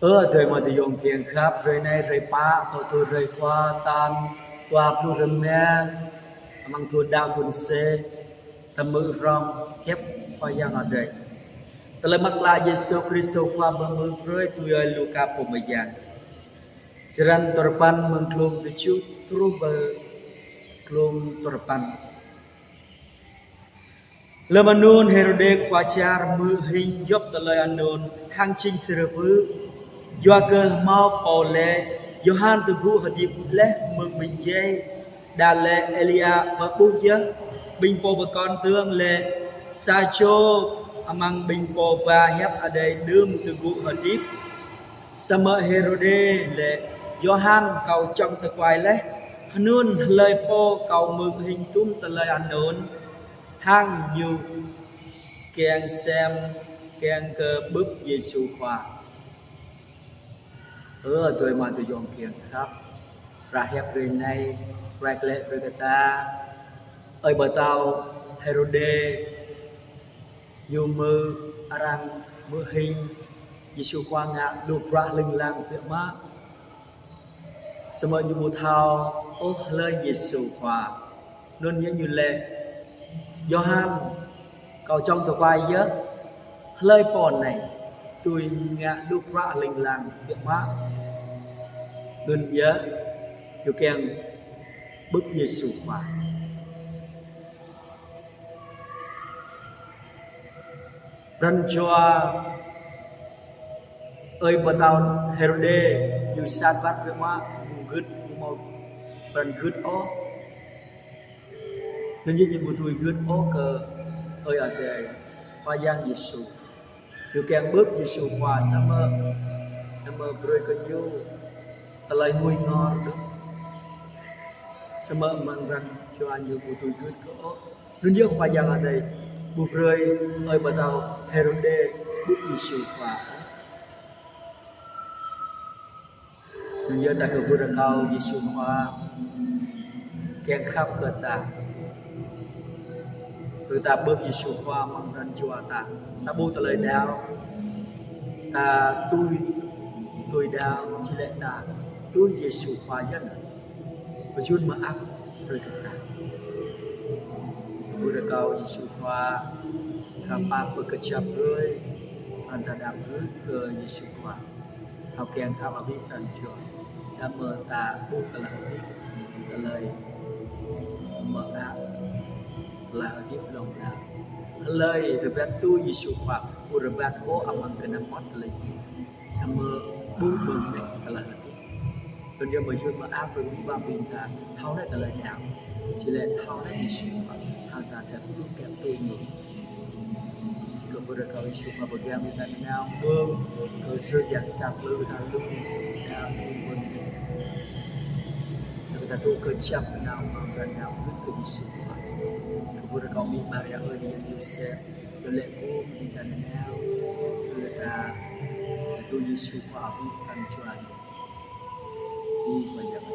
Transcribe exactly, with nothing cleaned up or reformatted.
Ơ adơi amai ayŏng kiăng khăp, hrơi anai hrơi pă, thâo thâo hrơi Khua tal dua pluh rơma, amăng thun đăo thun C, ta hmư̆ hrŏm hiăp Khua Yang Adai. Tơlơi mơak klă Yêsu Krist Khua pơhmư̆ brơi tui ơi Luka pô mơyang. Črăn duapăn mơ̆ng glông tơjuh truh pơ glông duapăn. Lơm anŭn Hêrôdê khua čar hmư̆ hing djŏp tơlơi anŭn hăng jing sơrơbư̆. Yua kơ hmâo pô laĭ Yôhan tơgŭ hơdip laih mơ̆ng ƀing djai, đa laĭ Êlia pơƀuh yơh. Ƀing pô pơkŏn dơ̆ng laĭ sa čô amăng ƀing pô ba hiăp Adai đưm tơgŭ hơdip. Samơ̆ Hêrôdê laĭ Yôhan kâo čŏng tơkuai laih, hơnŭn hlơi pô kâo hmư̆ hing djŏp tơlơi anŭn. Hăng ñu kiăng sem, kiăng kơ bưp Yêsu Khua. Ơ adơi amai ayŏng kiăng khăp, ră hiăp hrơi anai, ră klĕ brơi kơ ta, ơi pơtao Hêrôdê, ñu hmư̆ arăng hmư̆ hing Yêsu Khua ngă lu bruă hling hlang biă mă. Samơ̆ ñu ƀu thâo ôh hlơi Yêsu Khua. Anŭn yơh ñu laĭ Yôhan kâo čŏng tơkuai yơh, hlơi pô anai tui ngă lu bruă hling hlang biă mă. Anŭn yơh ñu kiăng bưp Yêsu Khua. Pran jua ơi pơtao Hêrôdê ñu sat ƀăt biă mă, ƀu gưt, ƀu hmâo pran gưt ôh. Anŭn yơh ñu ƀu dưi gưt ôh kơ Ơi Adai, Khua Yang Yêsu. Ñu kiăng bưp Yêsu Khua samơ̆, samơ̆ brơi kơ ñu tơlơi ngui ngor đôč. Samơ̆ amăng pran jua ñu ƀu dưi gưt kơ ôh. Anŭn yơh Khua Yang Adai ƀu brơi ơi pơtao Hêrôdê bưp Yêsu Khua. Anŭn yơh ta kwưh rơkâo Yêsu Khua kiăng khăp kơ ta. Kơ ta bưp Yêsu Khua amăng pran jua ta. Ta ƀuh tơlơi đaŏ. Ta tui, tui đaŏ, či laĭ ta tui Yêsu Khua yơh. Pơjun mơak brơi kơ ta. Kwưh rơkâo Yêsu Khua khăp pap pơkơjăp brơi, anŭn ta đăo gưt kơ Yêsu Khua. Thâo kiăng khăp abih pran jua. Đăm mơ̆ ta ƀuh tơlơi hơdip, tơlơi mơak, tơlơi hơdip hlŏng lar. Hlơi rơbat tui Yêsu Khua, ƀu rơbat ôh amăng kơnăm mơmŏt tơlơi djai. Samơ̆ ƀu ƀơ̆ng mơ̆ tơlơi hơdip. Anŭn yơh pơjun mơak brơi kơ ƀing ta thâo laĭ tơlơi đaŏ. Či laĭ thâo laĭ Yêsu Khua, hăng ta kiăng tui kiăng tui ñu. Kwưh rơkâo Yêsu Khua pơgiăm ƀing ta nanao mơ̆ng kơ čơdang sa plư ta lu đaŏ mơ̆ng ƀơ̆ng. Kơ ta tŭ kơjăp nanao mơ̆ng pran đaŏ gưt kơ Yêsu Khua. Kwưh rơkâo Mĭ Maria ơi, Yang Yôsep, tơlơi ƀuh ƀing ta nanao, kơ ta tŭ Yêsu Khua abih pran jua. Ih, Khua Yang.